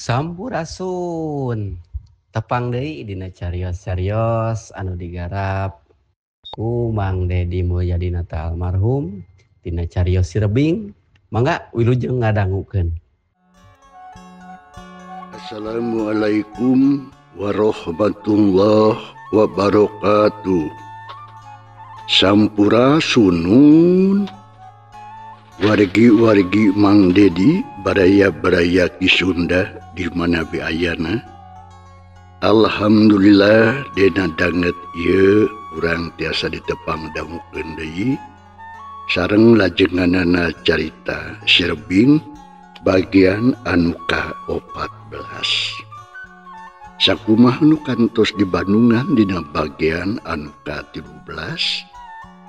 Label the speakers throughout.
Speaker 1: Sampurasun. Tepang deui dina carios-carios anu digarap ku Mang Dedi Mulyadi Nata almarhum dina carios Sirebing. Mangga wilujeng ngadangukeun.
Speaker 2: Assalamualaikum warahmatullahi wabarakatuh. Sampurasunun. Wargi-wargi Mang Dedi baraya-baraya Ki Sunda di mana be ayana. Alhamdulillah dina danget ieu urang tiasa ditepang dangukeun deui sareng lajenganana carita Sirebing bagian anu ka-14. Sakumaha nu kantos di Bandungan dina bagian anu ka-13.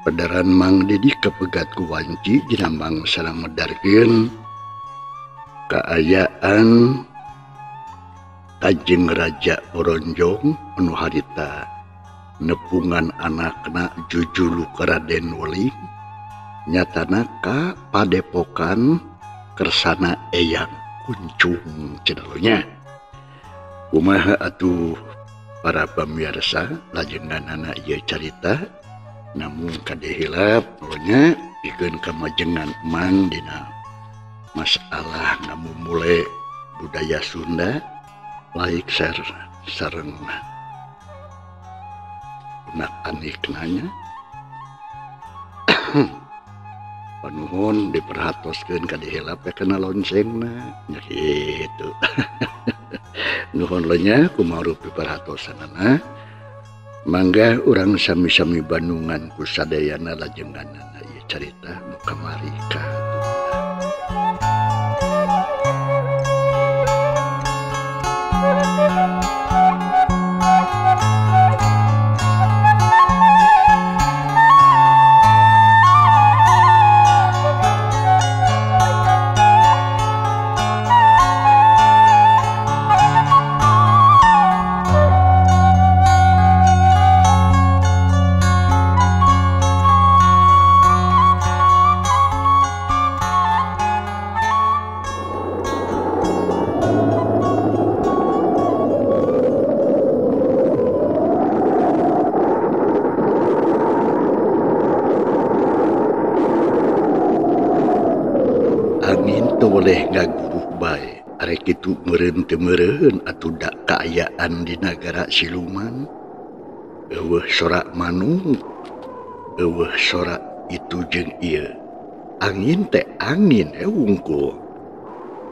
Speaker 2: Pedaran Mang Dedi kapegat ku wanci dina mangsa medarkeun kaayaan Kanjeng Raja Boronjong anu harita nepungan anakna jujuluk Raden Weling nyatana ka padepokan Kersana Eyang Kuncung cenah. Kumaha atuh para pamirsa lajenganana ieu carita? Namun kade hilap nya pikeun kamajengan Mang dina masalah ngamumule budaya Sunda like share sareng unak anikna nya. Panuhun diperhatoskeun kade hilap ya kana loncengna nya kitu. Nuhun nya kumaha rupi perhatosanana. Mangga urang sami-sami Bandungan ku sadayana lajenganana ieu carita nu kamari ka. Boleh ngaguruh bae arek kitu meureun teu meureun atuh da kaayaan di nagara siluman. Eueuh sorak manuk, eueuh sorak itu jeung ieu. Angin teh angin wungkul.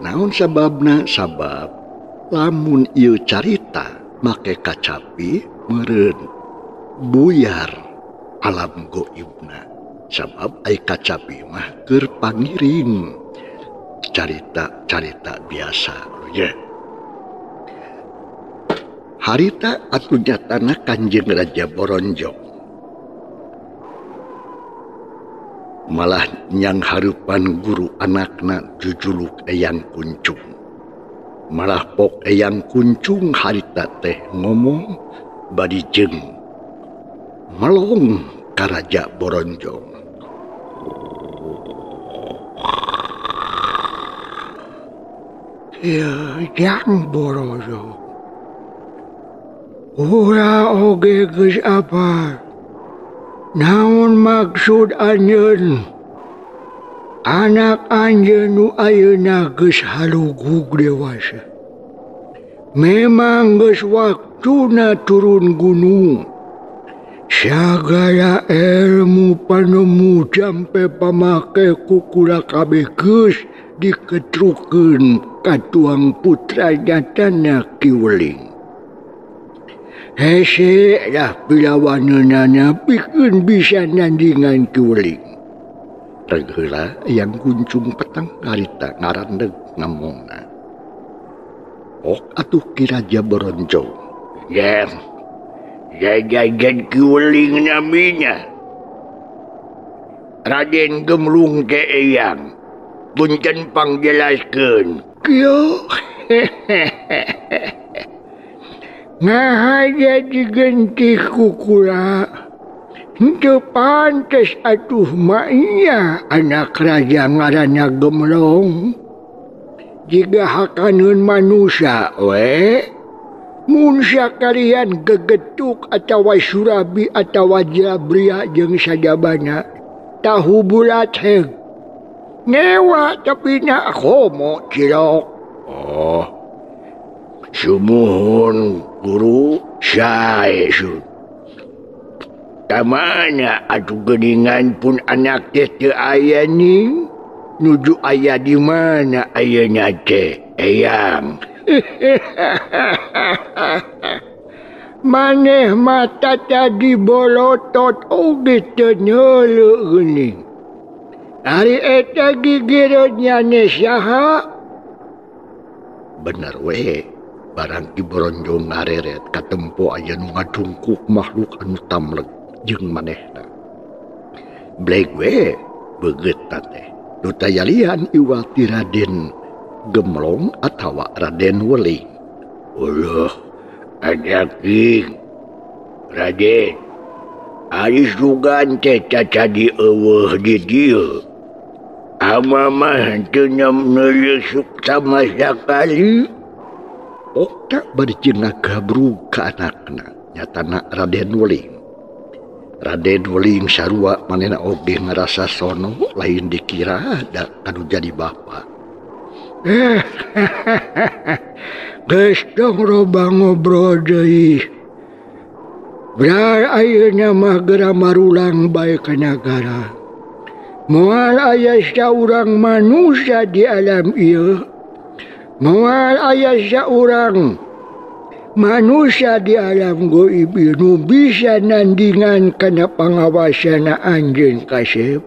Speaker 2: Naon sababna? Sabab lamun ieu carita make kacapi meureun buyar alam goibna. Sabab ai kacapi mah keur pangiring carita-carita biasa ya. Harita atuh nyatana Kanjeng Raja Boronjong malah nyang harupan guru anakna jujuluk Eyang Kuncung. Malah pok Eyang Kuncung harita teh ngomong bari jeung melong ka Raja Boronjong.
Speaker 3: Ya, Jang Boronjong. Ora oge geus apa? Naon maksud anjeun? Anak anjeun nu ayeuna geus halugug dewasa. Memang geus waktuna turun gunung. Sagala ilmu panemu jampe pamake kukula kabeh geus diketrukeun katuang putra nyatana Ki Weling. Hese lah pilawaneunana pikeun bisa nandingan Ki Weling.
Speaker 2: Reg heula Eyang Kuncung peteng harita ngarandeg ngomongna. Ok atuh Ki Raja Boronjong.
Speaker 3: Jeng, jajajan Ki Weling naminya. Raden Gemlung teh Eyang. Punten pangjelaskeun. Kieu. Ngahaja digenti ku kula. Henteu pantes atuh maknya anak raja ngaranna Gemlong. Jiga hakaneun manusia we. Mun sakalian gegetuk atawa surabi atawa jabria jeung sajabana tahu bulat heg. Ngewa tapi na homo cilok.
Speaker 2: Oh. Sumuhun guru sae sun. Kamana atuh geuningan pun anak teh teu aya ning? Nuju aya di mana ayeuna teh eyang?
Speaker 3: Maneh mata tadi bolotot oge teu nyeuleuh geuning. Ari eta gigireun nyane saha?
Speaker 2: Bener we, barang Ki Boronjong ngareret katempo aya nu ngadungkuk makhluk anu tamleg jeung manehna. Bleg we beungeutna teh. Nu tayalian iwati Raden Gemlong atawa Raden Weling. Uluh, anak king. Raden, ari sugan teh cacadi eueuh di dieu. Ama mah teu neuleuh sama sakali. Okta bari jeung ngagabrug ka anakna, nyatana Raden Weling. Raden Weling sarua manehna oge ngarasa sono lain dikira da kanu jadi bapa.
Speaker 3: Geus tong loba ngobrol deui. Brar ayeuna mah geura marulang bae ka nagara. Moal aya saurang manusia di alam ieu. Moal aya saurang manusia di alam goib ieu nu bisa nandingan kana pangawasana anjeun kasep.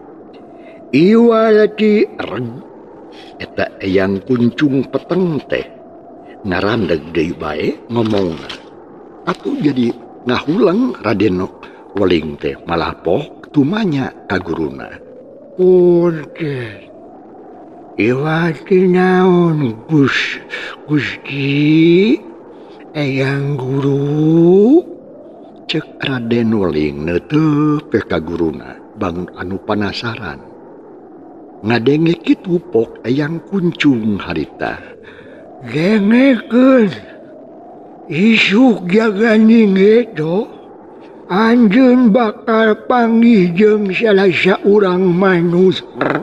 Speaker 3: Iwal ti
Speaker 2: reg. Eta eyang kuncung peteng teh ngarandeg deui bae ngomongna. Atuh jadi ngahulang Raden Weling teh malah poh tumanya ka guruna.
Speaker 3: Punten. Iwati naon Gus Gusti eyang guru?
Speaker 2: Cek Raden Weling neuteup ka guruna bangun anu panasaran. Ngadenge kitu pok eyang kuncung harita.
Speaker 3: Dengekeun isuk jaganing eta anjeun bakal panggih jeung salah saurang manusia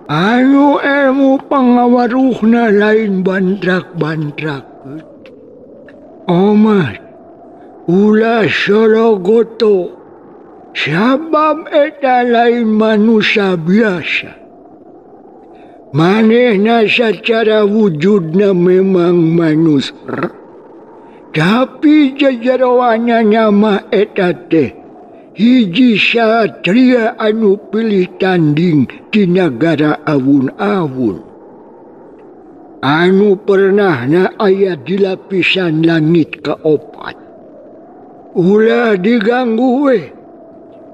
Speaker 3: anu ilmu pangawaruhna lain bantrak-bantrak. Omat ulah sologoto sabab eta lain manusia biasa. Manehna secara wujudna memang manusia, tapi jejeroanna mah eta teh hiji satria anu pilih tanding di nagara awun-awun. Anu pernahna aya di lapisan langit kaopat. Ulah diganggu we.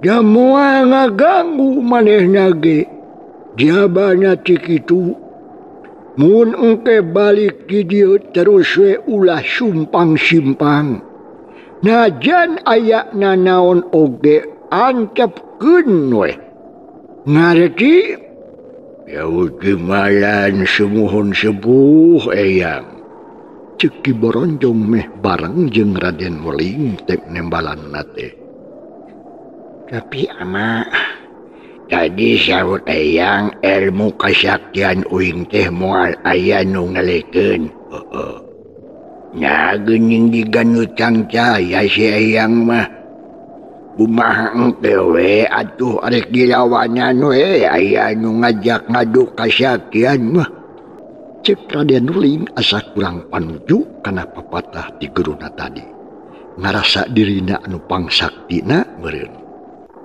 Speaker 3: Da moal ngaganggu manehna ge. Jabana ti kitu. Mun engke balik di dieu terus we ulah sumpang-simpang. Najan aya nanaon oge antepkeun we. Ngarti?
Speaker 2: Ya ujimalan sumuhun sepuh eyang. Cek Ki Boronjong meh bareng jeung Raden Weling teh nembalanna teh.
Speaker 3: Tapi ama tadi saur eyang ilmu kasaktian uing teh moal aya nu ngalekeun. Heeh. Nya geuning diganu cangcaya si eyang mah. Kumaha engke we atuh arek dilawanan we aya nu ngajak ngadu kasaktian mah.
Speaker 2: Cek Raden Weling asa kurang panuju kana papatah ti guruna tadi. Ngarasa dirina anu pangsaktina meureun.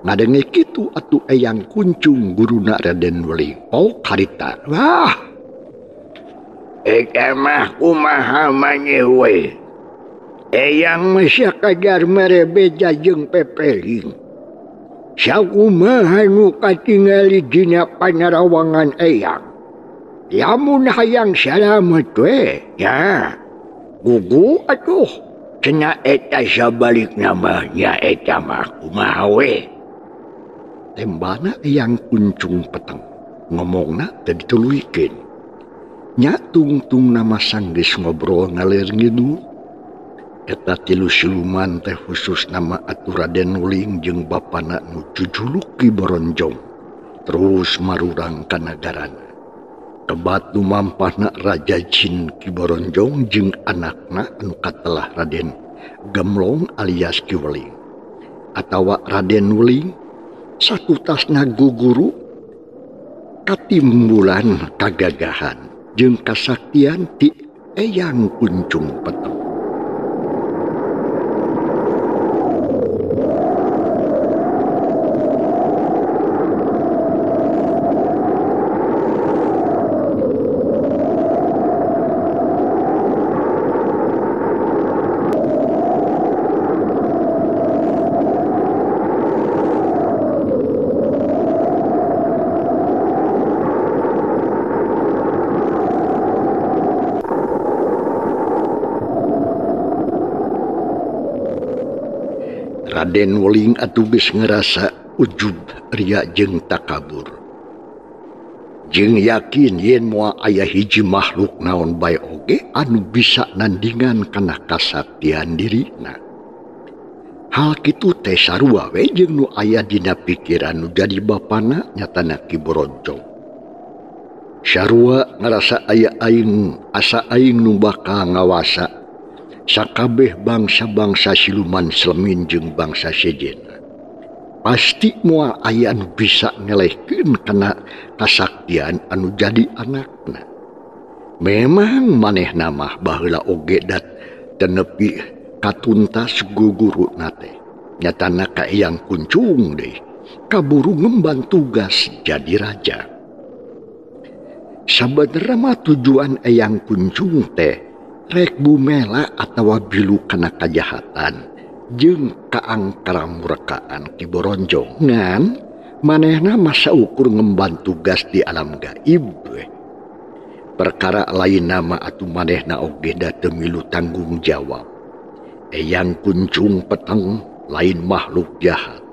Speaker 2: Ngadenge kitu atuh eyang kuncung guruna Raden Weling. Oh karita. Wah.
Speaker 3: Eta mah kumaha maneh we. Eyang mah sakadar mere beja jeung pepeling. Sakumaha nu katingali dina panarawangan eyang. Lamun hayang salamet we, ya. Gugu atuh. Cenah eta sabalikna mah nya eta mah kumaha we.
Speaker 2: Tembana eyang kuncung peteng ngomongna teu dituluykeun. Nya tungtung nama sanggeus ngobrol ngalir ngidul. Eta tilu siluman teh khusus nama atuh Raden Weling jeung bapana nu jujuluk Ki Boronjong. Terus marurang ka nagarana. Kebat nu mampahna Raja Jin Ki Boronjong jeung anakna anu katelah Raden Gemlong alias Ki Weling atawa Raden Weling satutasna guguru katimbulan kagagahan jeung kasaktian ti Eyang Kuncung Peteng. Raden Weling atuh geus ngerasa ujub ria jeung takabur. Jeung yakin yen moal aya hiji makhluk naon bae oge anu bisa nandingan kana kasaktian dirina. Hal kitu teh sarua we jeung nu aya dina pikiran nu jadi bapana nyatana Ki Boronjong. Sarua ngarasa aya aing asa aing nu bakal ngawasa sakabeh bangsa-bangsa siluman selemin jeung bangsa sejena. Pasti moal aya anu bisa ngelehkeun kana kasaktian anu jadi anakna. Memang manehna mah baheula oge dat tenepi katuntas guguruna teh. Nyatana ka Eyang Kuncung deui kaburu ngemban tugas jadi raja. Sabenerna mah tujuan Eyang Kuncung teh rek bumela atawa bilu kana kajahatan jeung kaangkaramurkaan Ki Boronjong. Ngan manehna masa ukur ngemban tugas di alam gaib we. Perkara lain nama atuh manehna oge da teu milu tanggung jawab. Eyang Kuncung Peteng lain makhluk jahat.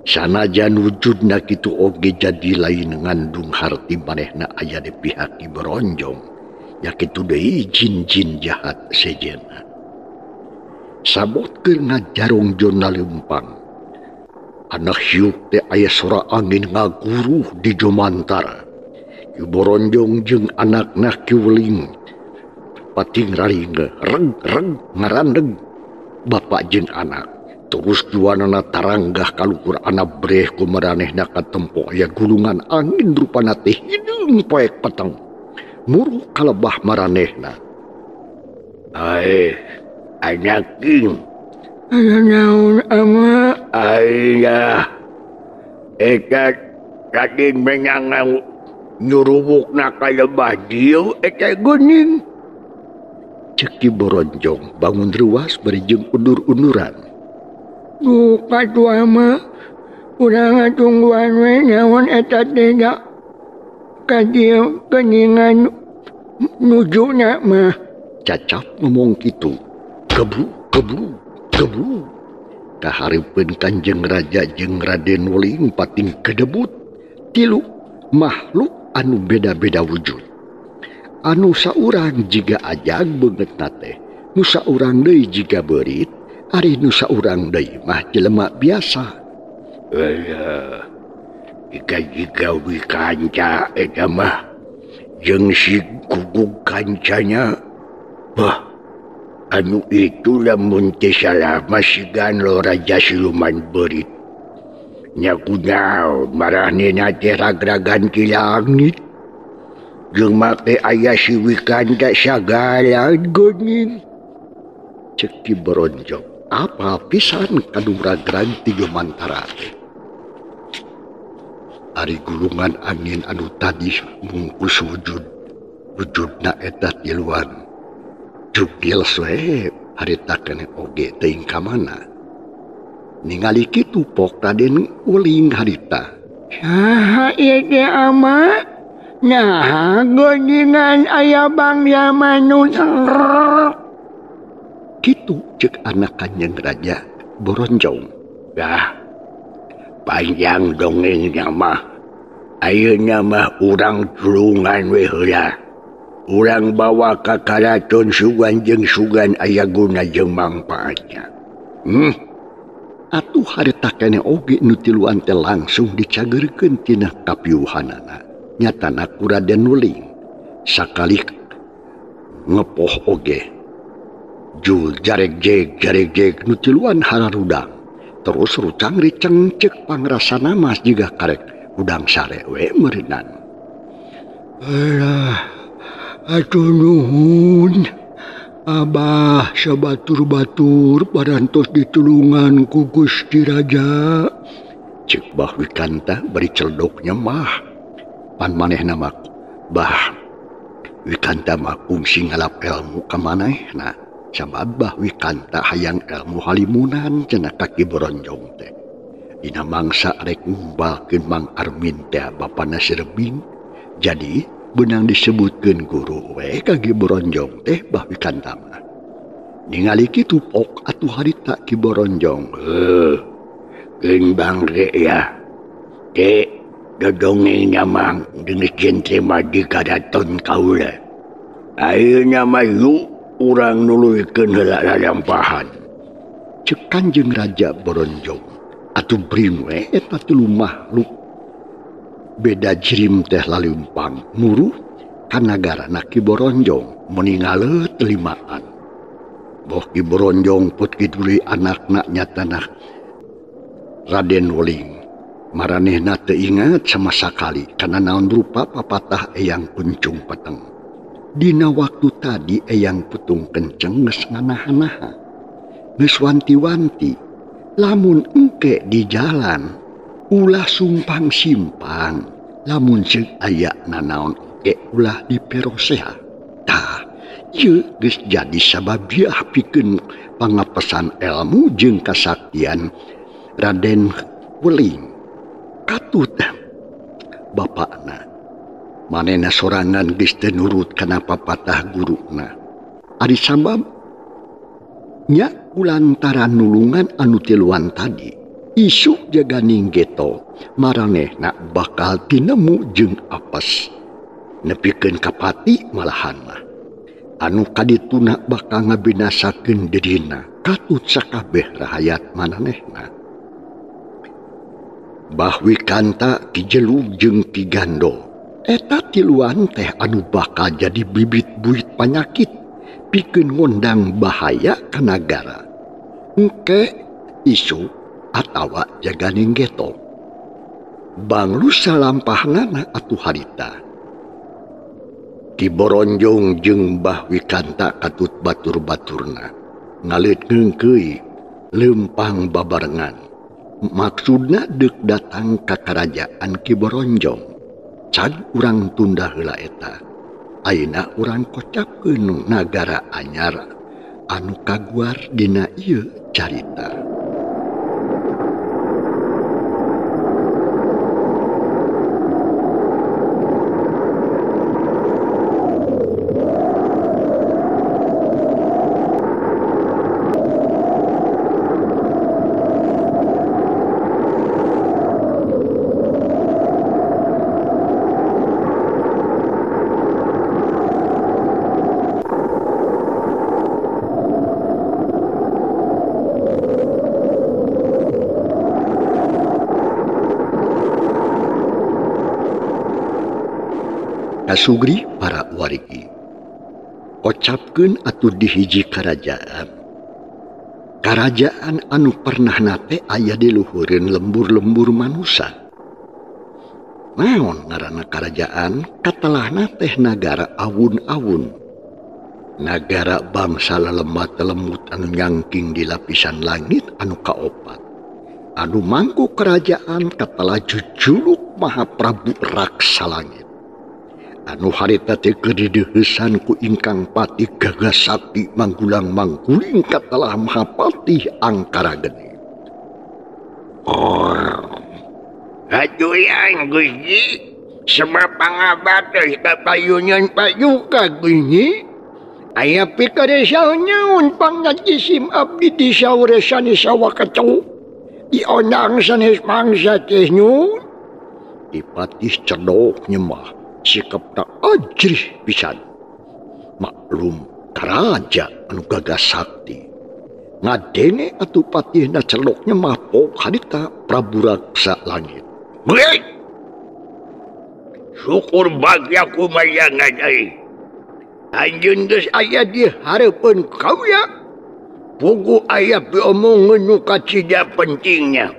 Speaker 2: Sanajan wujudna kitu oge jadi lain ngandung harti manehna aya di pihak Ki Boronjong. Ya kitu deui jin-jin jahat sejena. Sabot keur ngajarong jona leumpang. Anak hiuk teh aya sora angin ngaguruh di jomantara. Ki Boronjong jeung anakna Ki Weling pating raringe reg-reg ngarandeg bapak jeung anak. Terus duanana taranggah kaluhur anak breh ku maranehna katempo aya gulungan angin rupana teh hideung poek peteng. Muru kalebah maranehna. Ai, anak king. Aya naon ama? Ayah. Eta tadi menyang nyurubukna kalebah dieu eta geuning. Cek Ki Boronjong bangun ruas bari jeung undur-unduran.
Speaker 3: Buka tua mah urang tungguan we naon eta teh da. Ka dieu geuningan nujuna mah.
Speaker 2: Cacap ngomong kitu. Gebru gebru gebru. Kahareupeun Kanjeng Raja jeung Raden Weling pating kedebut tilu makhluk anu beda-beda wujud. Anu saurang jiga ajag beungeutna teh, nu saurang deui jiga beurit, ari nu saurang deui mah jelema biasa.
Speaker 3: Jika-jika wikanca eta mah jeung si gugug kancanya. Bah, anu itu lamun teu salah mah sigan lo raja siluman beurit. Nya kunaon maranehna teh ragragan ti langit. Jeung make aya si wikanca sagala geuning.
Speaker 2: Cek Ki Boronjong apal pisan kanu ragrag ti jomantara teh. Ari gulungan angin anu tadi mungkus wujud wujudna eta tiluan jugil we harita keneh oge teuing ka mana. Ningali kitu pok Raden Weling harita.
Speaker 3: Saha ieu teh ama? Naha geuningan aya bangsa manusia.
Speaker 2: Kitu cek anak Kanjeng Raja Boronjong.
Speaker 3: Dah panjang dongengnya mah. Ayeuna mah urang tulungan we heula. Urang bawa ka karaton sugan jeung sugan aya guna jeung mangpaatna.
Speaker 2: Atuh harita keneh oge nu tiluan teh langsung dicageurkeun tina kapiuhanana. Nyatana ku Raden Weling sakali ngepoh oge. Jul jareg-jeg jareg-jeg nu tiluan hararudang. Terus rucang riceng cek pangrasana mas jiga karek udang sare we meureunan.
Speaker 3: Alah, atuh nuhun. Abah sabatur-batur parantos ditulungan ku Gusti Raja.
Speaker 2: Cek Bah Wikanta bari celdoknya mah. Pan manehna mah Bah Wikanta mah kungsi ngalap ilmu ka manehna. Sabab Bah Wikanta hayang ilmu halimunan cenah ka Ki Boronjong teh. Dina mangsa rek ngumbalkeun Mang Armin teh bapana Sirebing. Jadi benang disebutkeun guru we ka Ki Boronjong teh Bah Wikanta mah. Ningali kitu pok atuh harita Ki Boronjong.
Speaker 3: Geung bangre ya. Ke dodongeng nyamang deungeus jentre mah di karaton kaula. Ayeuna mah yuk urang nuluykeun heula lalampahan.
Speaker 2: Ceuk Kanjeng Raja Boronjong. Atuh brim we eta tilu makhluk. Beda jirim teh lalumpang muruh kanagarana Ki Boronjong meningaleut limaan. Boh Ki Boronjong put kiduli anakna nyatana Raden Weling. Maranehna teu ingat sama sakali kana naon rupa papatah Eyang Kuncung Peteng. Dina waktu tadi Eyang Putung Kenceng geus nganaha-naha. Geus wanti-wanti lamun engke di jalan ulah sumpang simpang, lamun ceuk aya nanaon oge ulah diperosea. Tah, ieu geus jadi sababiah pikeun pangapesan ilmu jeung kasaktian Raden Weling. Katut bapakna manehna sorangan geus teu nurut kana papatah guruna. Ari sabab nya kulantaran nulungan anu tiluan tadi. Isuk jaganing geto maranehna bakal tinemu jeung apes nepikeun kapati malahan mah anu kadituna bakal ngabinasakeun dirina katut sakabeh rahayat manehna. Bah Wikanta Ki Jelug jeung Ki Gandol eta tiluan teh anu bakal jadi bibit buit panyakit pikeun ngondang bahaya ka nagara engke isuk atawa jaganing geto. Banglu salampahnana atuh harita. Ki Boronjong jeung Bah Wikanta katut batur-baturna ngaleut ngeungkeuy leumpang babarengan. Maksudna deuk datang ka karajaan Ki Boronjong. Can urang tunda heula eta. Ayeuna urang kocapkeun nagara anyar anu kaguar dina ieu carita. Kasugri para warigi kocapkeun atuh di hiji karajaan. Karajaan anu pernah nate aya di luhureun lembur-lembur manusa. Naon ngaranna karajaan katelahna teh nagara awun-awun. Nagara bangsa lelemat lemut anu nyangking di lapisan langit anu kaopat. Anu mangku kerajaan katelah jujuluk Maha Prabu Raksa Langit. Anu harita teh keur dideuheusan ku ingkang patih gagah sakti manggulang mangguling katelah Mahapatih Angkara Geni.
Speaker 3: Hajuyan Gusti, sebab pangabateuh kapayungan pajuka Gusti. Aya pikaresaeun pangajisim abdi di saure sanes sawakacau. Diondang sanes mangsa teh nyun.
Speaker 2: Dipatih cedok nyemah. Sikapna ajrih pisan. Maklum karaja anu gagah sakti. Ngadenge atuh patihna celoknya mapok harita Prabu Raksa Langit.
Speaker 3: Baik. Syukur bagya kumayangan euy.
Speaker 2: Anjeun geus aya di hareupeun kaula. Pugu aya piomongeun nu kacida pentingnya.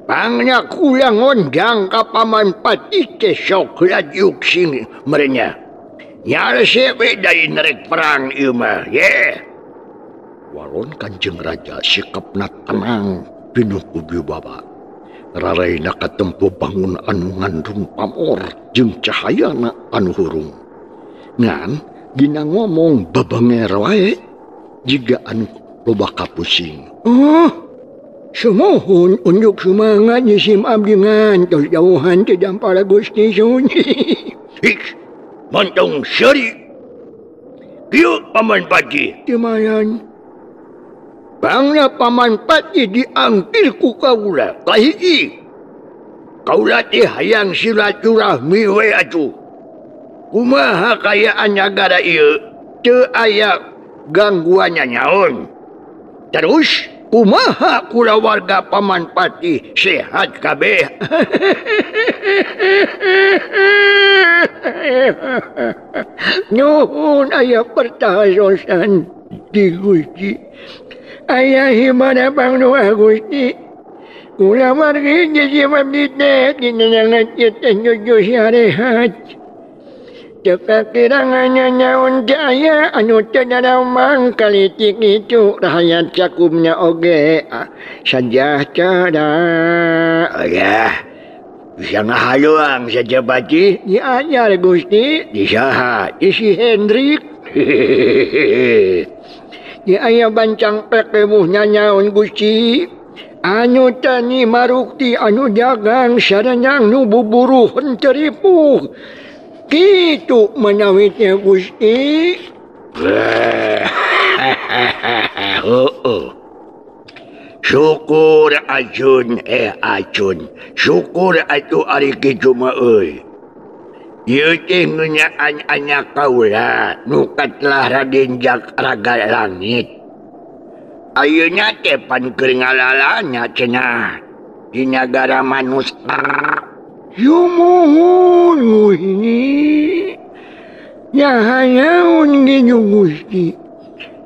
Speaker 2: Pangna kula ngondang ka Paman Patih teh sok lajuk sing merenya.
Speaker 3: Nyarese we dari nerek perang ieu mah, ye.
Speaker 2: Walon Kanjeng Raja sikapna tenang pinuh ku wibawa. Raraina katempo bangun anu ngandung pamor jeung cahayana anu hurung. Ngan dina ngomong babanger wae jiga anu loba kapusing.
Speaker 3: Oh, sumuhun unjuk sumangat nyisim abdi ngantos jauhan teh dampara Gusti Sun. Hik, montong seuri. Kieu Paman Patih. Timayan. Bangna Paman Patih diangkil ku kaula. Kahiji. Kaula teh hayang silaturahmi we atuh. Kumaha kayaan nagara ieu teu aya gangguannya nyaon. Terus kumaha kulawarga Paman Patih sehat kabeh. Nuhun aya pertarosan di Gusti. Aya himana pangdoa Gusti. Kula margi jadi abdi teh dinangan teh nuju sarehat. Teu kakirangan nyaon teh aya anu teu daramang kalitik itu rahayat cakumna oge sajahtera. Ayah bisa ngahaluang saja Patih diajar Gusti di saha di si Hendrik. Di aya bancang pekemuh nyanyaon Gusti anu tani marukti anu dagang sarenyang nu buburuh henteu ripuh. Kitu menawitnya Gusti. Syukur acun acun. Syukur atuh ari kitu mah euy. Ieu teh ngeunaan anak kaula nu katelah Raden Raga Langit. Ayeuna teh pan keur ngalalanya cenah di nagara manusia. Yumuhun Gusti. Nyahayaun ge Gusti.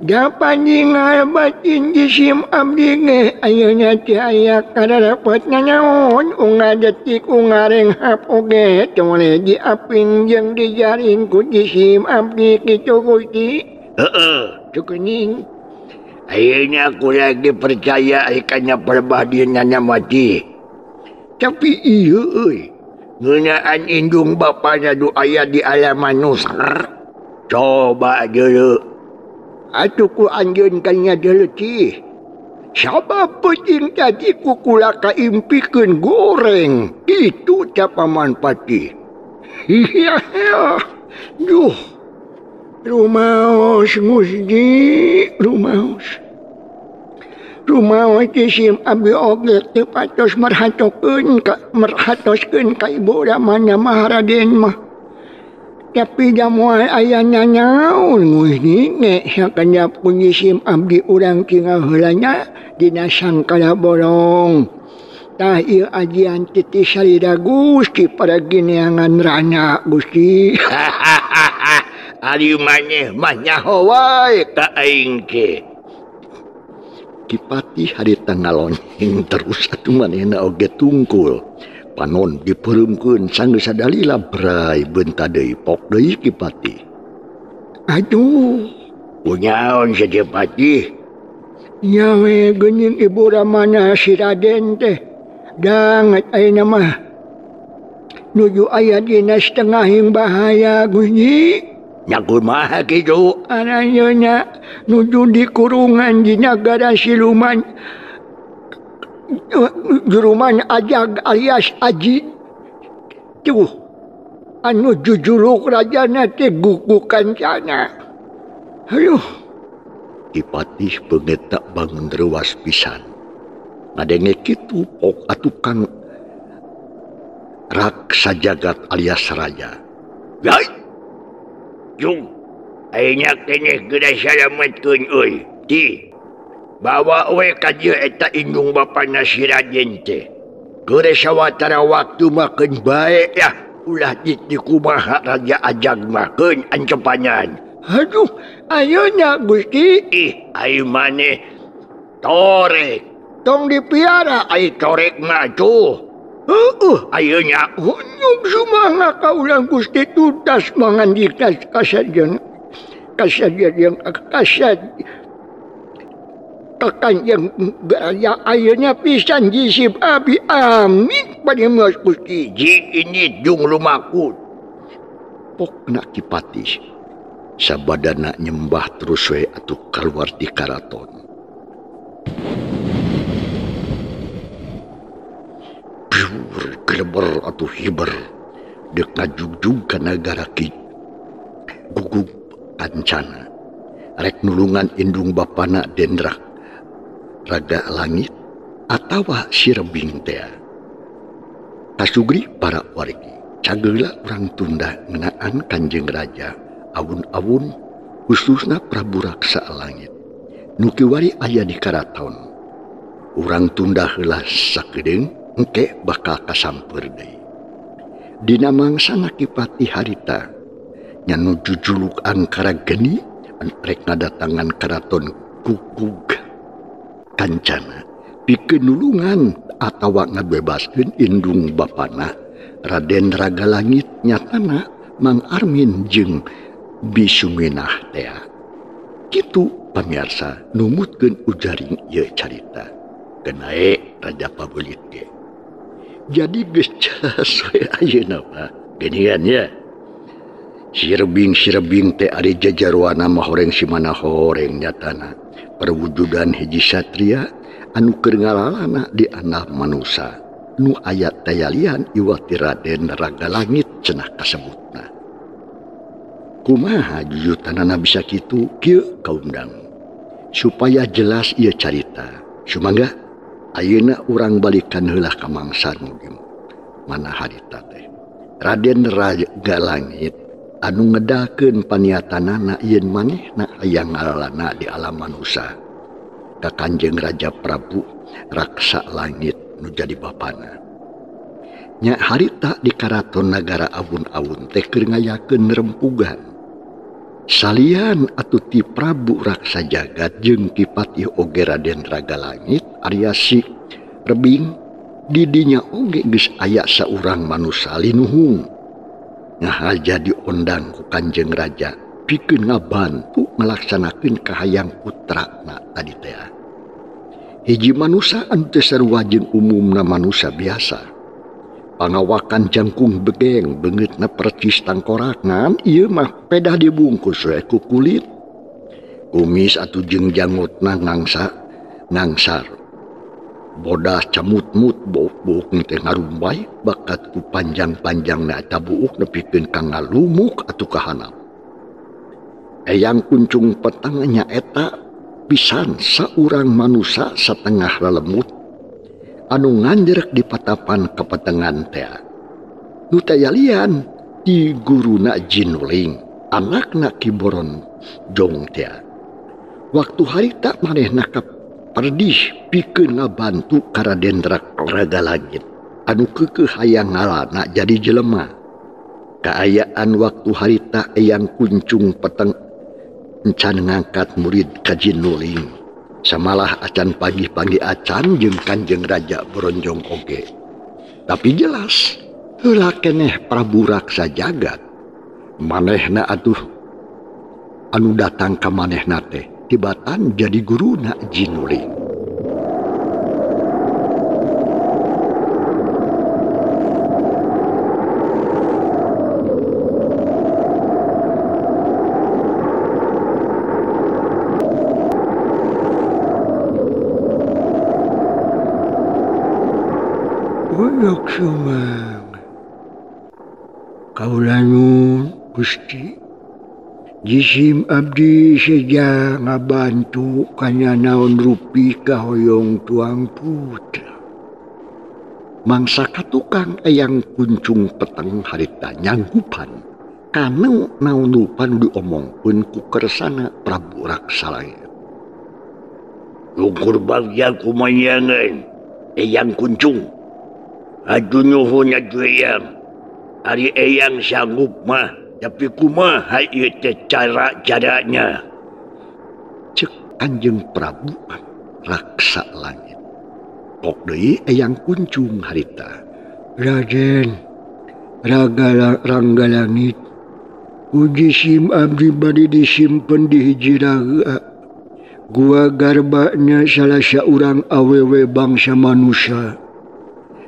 Speaker 3: Dapat ningal batin jisim abdi ge ayeuna teh aya kararepot nanaon unga detik unga renghap oge teu diaping jeung dijaring ku jisim abdi kitu Gusti. Heeh, cukuning. Ayeuna aku lagi percaya kana perbadianna mati. Tapi ieu euy ngeunaan indung bapana du aya di alam manusia. Coba deuleu. Atuh ku anjeun kanya deuleu tih. Sabab peuting tadi ku kula kaimpikeun goreng. Kitu ca Paman Patih. Duh. Rumaos Gusti, rumaos. Rumaos jisim abdi oge teu patos merhatoskeun ka Ibu Ramana Maharaden mah. Tapi da moal aya nanaon Gusti ge sakendap ku jisim abdi urang tinggal heula nya dina sangkala bolong. Tah ieu ajian titi salira Gusti para gineangan rana Gusti. Ari maneh mah nyaho wae ka aing teh. Ki Patih harita ngalonyeng terus atuh manehna oge tungkul. Panon dipeureumpkeun sanggeus sadalila bray beunta deui pok deui Ki Patih. Aduh, kunyaon saja Patih. Nyawe geuning Ibu Ramana si Raden teh. Danget ayeuna mah. Nuju aya dina setengahing bahaya Gusti. Nya kumaha kitu? Aranjeunna nuju di kurungan di nagara siluman juruman Ajag alias Aji. Tuh anu jujuluk rajana teh gugu kancana. Aduh. Ki Patih beungeut tak bangun reuas pisan. Ngadenge kitu pok atuh kang Raksa Jagat alias raja. Yai. Jung, Ayeuna keneh geura salametkeun euy. Ti bawa we ka dieu eta indung bapana si Raden teh. Geura sawatara waktu mah keun bae lah ulah dikumaha Raja Ajag mah keun ancepanan. Aduh, ayeuna Gusti ih ai maneh torek. Tong dipiara ai torek mah tuh. Heueuh ayeuna hunyug sumangga ka urang Gusti tuntas mangandika kasajen kasajen kasad kakanjeng gaya ayeuna pisan jisib abi amin panyemas Gusti ji ini jung lumaku
Speaker 2: pokna Ki Patih sabadana nyembah terus we atuh kaluar di karaton. Geleber atau hiber dek ngajugjug ka nagara ki gugug kancana rek nulungan indung bapana Dendra Raga Langit atawa si Rebing tea. Kasugri para wargi cageula urang tunda ngeunaan Kanjeng Raja awun-awun khususna Prabu Raksa Langit nu kiwari aya di karaton. Urang tunda heula sakedeung engke bakal kasamper deui. Dina mangsana Ki Patih harita nya nu jujuluk angkara geni rek ngadatangan karaton Gugug Kancana pikeun nulungan atawa ngabebaskeun indung bapana Raden Raga Langit nyatana Mang Armin jeung Bisuminah tea. Kitu pamirsa numutkeun ujaring ieu carita. Kenae Raja Pabulit ge. Jadi geus jelas we ayeuna mah geuningan nya. Sirebing-sirebing teh ari jajarwana mah horeng si mana horeng nyatana perwujudan hiji satria anu keur ngalalana di anak manusa nu aya tayalian iwati Raden Raga Langit cenah kasebutna. Kumaha juyutanana bisa kitu kieu kaundang supaya jelas ieu carita. Sumangga ayeuna urang balikan heula ka mangsa nu mana harita teh Raden Raga Langit anu ngedalkeun paniatanana yen manehna hayang ngalalana di alam manusa ka Kanjeng Raja Prabu Raksa Langit nu jadi bapana. Nya harita di karaton nagara awun-awun teh keur ngayakeun rempugan. Salian atuh ti Prabu Raksa Jagat jeung Ki Patih oge Raden Raga Langit Arya si Rebing didinya oge geus aya saurang manusa linuhung ngahaja diondang ku Kanjeng Raja pikeun ngabantu ngalaksanakeun kahayang putrana tadi teh. Hiji manusa anu teu sarua jeung umumna manusa biasa. Pangawakan jangkung begeng beungeutna percis tangkorak ngan ieu mah pedah dibungkus we ku kulit. Kumis atuh jeung janggotna ngangsar. Bodah camut-mut buuk-buuk teh ngarumbay bakat ku panjang-panjangna eta buuk nepikeun ka ngalumuk atuh ka handap. Eyang kuncung petang nyaeta pisan saurang manusa satengah lelemut anu nganjrek di patapan kepetengan tea. Nu tayalian di guruna Jinuling, anakna Ki Boron Jong tea. Waktu harita manehna kaperdih pikeun ngabantu ka Raden Raga Langit anu keukeuh hayang ngalana jadi jelema. Kaayaan waktu harita eyang kuncung peteng encan ngangkat murid ka Jinuling. Samalah acan pagi-pagi acan jeung Kanjeng Raja Boronjong oge. Tapi jelas heula keneh Prabu Raksa Jagat manehna atuh anu datang ka manehna teh tibatan jadi guruna Jinuling.
Speaker 3: Uyuk sumang kaula nyuhun Gusti jisim abdi seja ngabantu kana naon rupi kahoyong tuang putra.
Speaker 2: Mangsa katukang eyang kuncung peteng harita nyanggupan Kanu naon rupa nu diomongkeun ku Kersana Prabu Raksa Langit.
Speaker 3: Lukur bagya kumayangan Eyang Kuncung. Aduh nuhun atuh Eyang. Ari Eyang sanggup mah, tapi kumaha ieu teh cara-caranya?
Speaker 2: Cek Kanjeng Prabu Raksa Langit. Pok deui Eyang Kuncung harita.
Speaker 3: Raden Raga Rangga Langit, uji sim abdi bade disimpen di hiji raga. Gua garbanya salah saurang awewe bangsa manusia.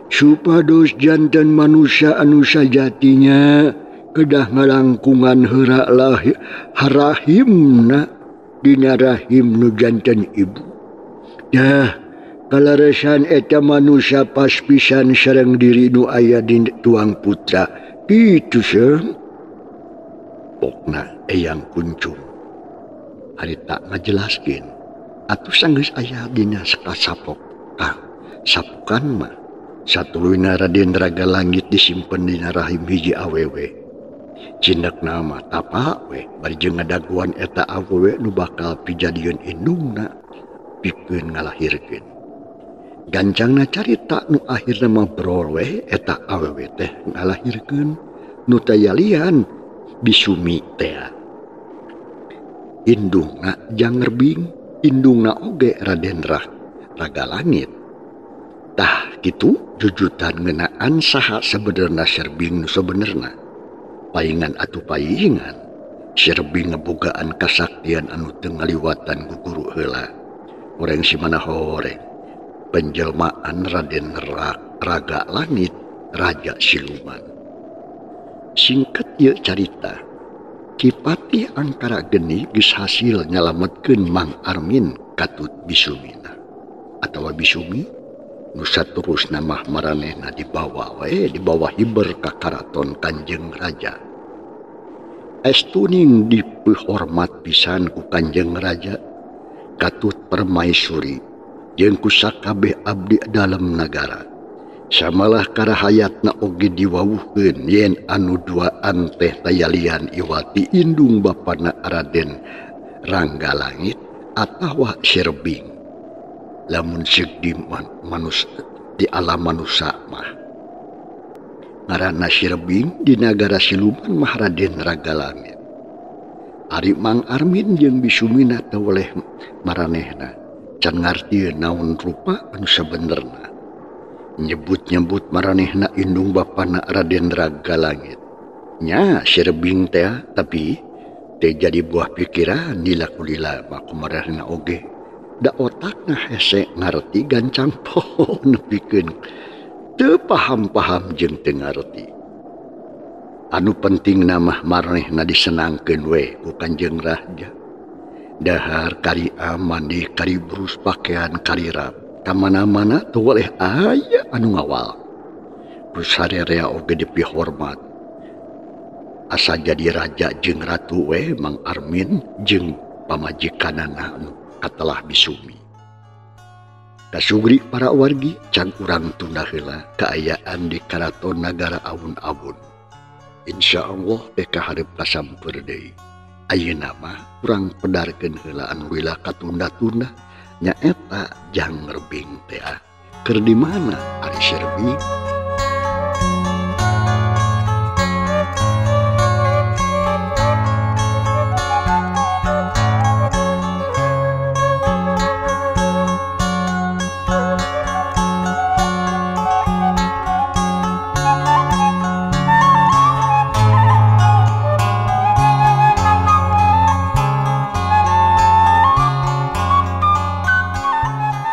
Speaker 3: Supados jantan manusia anu sajatinya kedah ngalangkungan heura lahir harahimna dina rahim nu jantan ibu. Dah kalaresan eta manusia pas pisan sareng diri nu aya di tuang putra. Kitu seung.
Speaker 2: Pokna Eyang Kuncung harita ngajelaskeun atuh sanggeus aya dina sakasapok. Ah, sapukan mah satuluyna Raden Raga Langit disimpen dina rahim hiji awewe. Cindekna mah tapa we bari jeung ngadaguan eta awewe nu bakal pijadieun indungna pikeun ngalahirkeun. Gancangna carita nu akhirna mah brol we eta awewe teh ngalahirkeun nu tayalian Bisumi teh. Indungna Jangrebing, indungna oge Raden Raga Langit. Tah kitu jujutan ngeunaan saha sebenerna Serbing nu sebenerna. Paingan atuh paingan, Serbing ngebogaan kasaktian anu teu ngaliwatan ku guru heula. Horeng si mana horeng. Penjelmaan Raden Raga Langit, Raja Siluman. Singkat ieu carita, Ki Patih Angkara Geni geus hasil nyalametkeun Mang Armin katut Bisumina. Atawa Bisumi nu saterusna mah maranehna dibawa we dibawa hiber ka karaton Kanjeng Raja. Estuning dipihormat pisan ku Kanjeng Raja katut permaisuri jeung ku sakabeh abdi dalem nagara. Samalah karahayatna oge diwawuhkeun yen anu duaan teh tayalian iwati indung bapana Raden Rangga Langit atawa Serbing. Lamun seug di manus di alam manusa mah ngaranna Serbing di nagara siluman mah Raden Raga Langit. Ari Mang Armin jeung Bisumina teu weleh maranehna can ngartieun naon rupa anu sabenerna. Nyebut-nyebut maranehna indung bapana Raden Raga Langit. Nya Serbing teh tapi teh jadi buah pikiran lila kulila mah kumaranehna oge. Da otakna hese ngarti gancang poho nepikeun teu paham-paham jeung teu ngarti. Anu pentingna mah maranehna disenangkeun we ku Kanjeng Raja. Dahar kari mandi kari brus pakaian kari rap. Kamana-mana teu boleh aya anu ngawal. Sarerea oge dipihormat. Asa jadi raja jeung ratu we Mang Armin jeung pamajikanana anu katelah Bisumi. Kasugri para wargi can urang tunda heula kaayaan di karaton nagara awun-awun. Insyaallah teh kaharep kasampeur deui. Ayeuna mah urang pedarkeun heula anu lila katunda-tunda. Nyaeta Jangrebing teh keur di mana ari Serbing?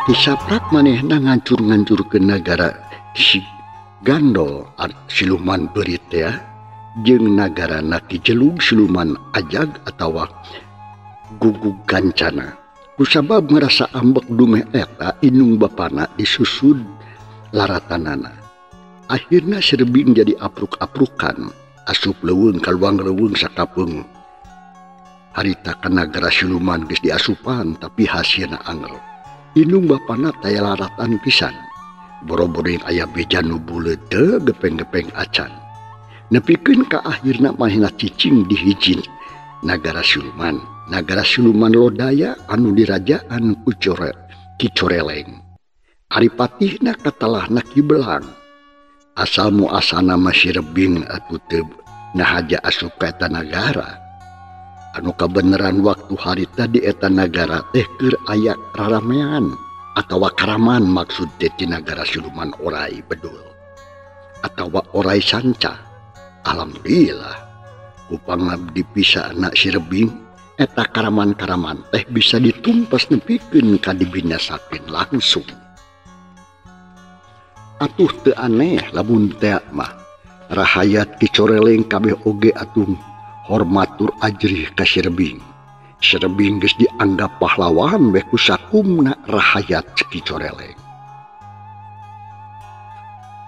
Speaker 2: Disaprak manehna ngancur-ngancurkeun nagara si Gandol siluman beurit teh jeung nagara Ki Jelug siluman ajag atawa gugug kancana. Kusabab ngarasa ambek dumeh eta indung bapana disusud laratanana. Akhirna Serbing jadi apruk-aprukan, asup leuweung kaluang leuweung sakapeung. Harita ka nagara siluman geus diasupan tapi hasilna anger. Indung bapana taya laratan pisan. Boro-boro aya beja nu buleut teu gepeng-gepeng acan. Nepikeun ka akhirna manehna cicing di hiji nagara siluman. Nagara siluman Lodaya anu dirajaan ku Ki Coreleng. Ari patihna katalahna Ki Belang. Asal muasana mah si Rebing atuh teu nahaja asup ka eta nagara. Anu kabeneran waktu harita di eta nagara teh keur aya raramean atawa karaman maksud teh ti nagara siluman orai bedul atawa orai sanca. Alhamdulillah ku pangabdi pisana si Rebing eta karaman-karaman teh bisa ditumpas nepikeun ka dibinasakeun langsung. Atuh teu aneh lamun teh mah rahayat Ki Coreleng kabeh oge atuh hormatur ajrih ka si Rebing. Si Rebing geus dianggap pahlawan we ku sakumna rahayat Ki Coreleng.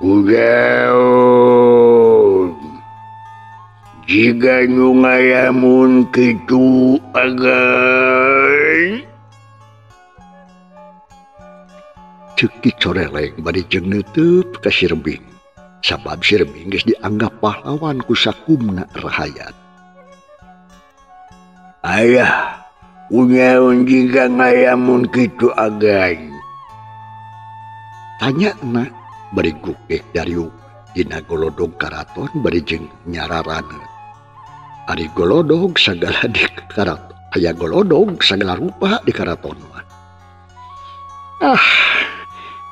Speaker 2: Ugaun jiga nu ngalamun kitu agan. Ceuk Ki Coreleng bari jeung neuteub ka si Rebing. Sabab si Rebing geus dianggap pahlawan ku sakumna rahayat. Ayah, unaon jiga ngalamun kitu agan? Tanya na bari gugek dariuk dina golodog karaton bari jeung nyararana. Ari golodog sagala di karaton, aya golodog sagala rupa di karaton mah.
Speaker 3: Ah,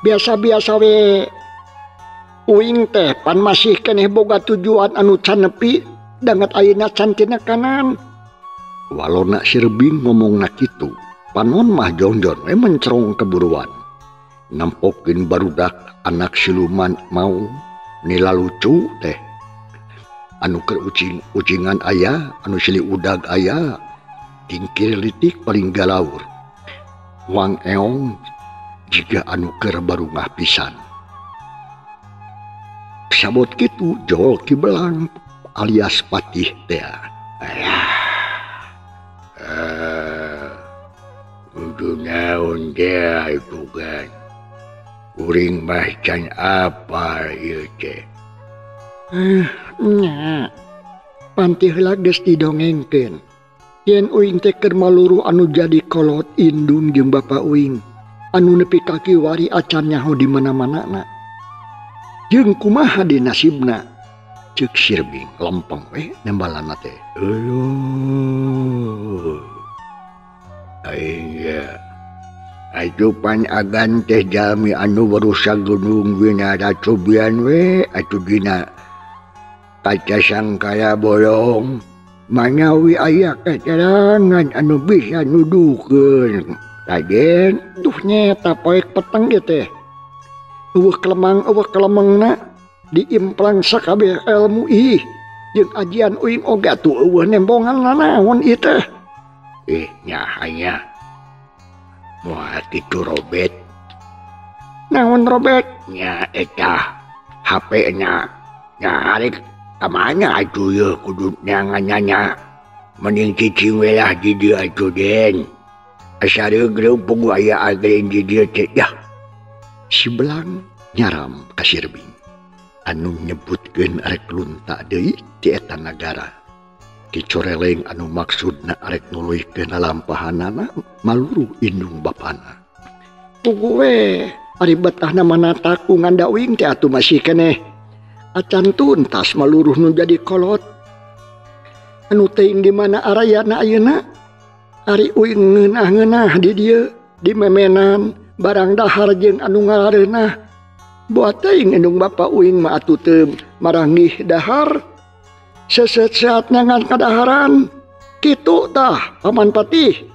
Speaker 3: biasa-biasa we. Uing teh pan masih keneh boga tujuan anu can nepi dangat ayeuna can tinekanan.
Speaker 2: Walona si Rebing ngomongna kitu, panon mah jongjon we mencerong keburuan. Nempokeun barudak anak siluman mau nila lucu teh. Anu keur ucing-ucingan aya, anu silih udag aya, tingkir litik paling galaur. Wang eong jiga anu keur barungah pisan. Sabot kitu jol Ki Belang alias patih teh. Ayah.
Speaker 3: Kudu naon teh itu kan. Uring mah can apal ieu teh. Nya. Pantih heula geus didongengkeun. Yen uing teh keur maluruh anu jadi kolot indung jeung bapa uing. Anu nepi ka kiwari acan nyaho di mana-manana. Jeung kumaha di nasibna?
Speaker 2: Ceuk si Rebing lempeng we nembalana teh.
Speaker 3: Eueuh. Aing ya. Atuh pan agan teh jalmi anu warusa gunung winara cobian we atuh dina kaca sangkala bolong. Manawi aya katerangan anu bisa nuduhkeun. Raden,
Speaker 2: duh nyeta poek peteng ieu teh. Eueuh kelemang-eueuh kelemangna diimplang sakabeh ilmu ih jeung ajian uing oge atuh eueuh nembongan nanaon ieu teh.
Speaker 3: Nya hanya moal kitu Robet.
Speaker 2: Naon Robet?
Speaker 3: Nya eta HP nya. Nya arek ka mana atuh yeuh kudu nyangan-nya. Mending cicing we lah di dieu atuh Den. Asa reugreug puguh aya ageng di dieu teh yah.
Speaker 2: Si Belang nyaram ka si Rebing anu nyebutkeun arek lunta deui ti eta nagara. Ki Coreleng anu maksudna arek nuluykeun lalampahanana maluruh indung bapana. Puguh we ari betahna manata ku nganda uing teh atuh masih keneh. Acan tuntas maluruh nu jadi kolot. Anu teuing di mana arayana ayeuna? Ari uing ngeunah-ngeunah di dieu di memenan barang dahar jeung anu ngarareunah. Boa teuing indung bapa uing mah atuh teu maranggih dahar. Seset-sehat nyangan kadaharan. Kitu tah Paman Patih.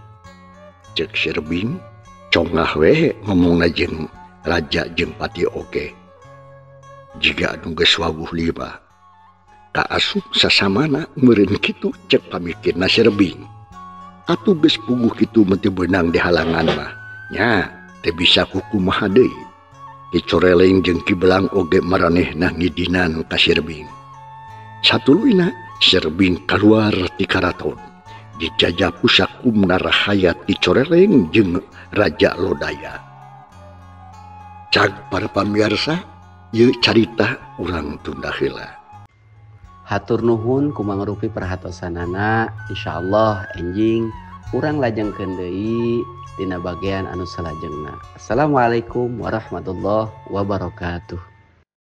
Speaker 2: Ceuk si Rebing congah we ngomongna jeung raja jeung patih oge. Jiga anu geus wawuh lima. Kaasup sasamana meureun kitu cek pamikirna si Rebing. Atuh geus puguh kitu mah teu beunang dihalangan mah. Nya teu bisa kukumaha deui. Ki Coreleng jeung Ki Belang oge maranehna ngidinan ka si Rebing. Satuluyna si Rebing kaluar ti karaton. Dijajah ku sakumna rahayat Ki Coreleng jeung Raja Lodaya. Cag para pamirsa, ieu carita urang tunda heula.
Speaker 1: Hatur nuhun ku mangrupi perhatosanana, insyaallah enjing urang lajengkeun deui dina bagian anu salajengna. Assalamualaikum warahmatullahi wabarakatuh.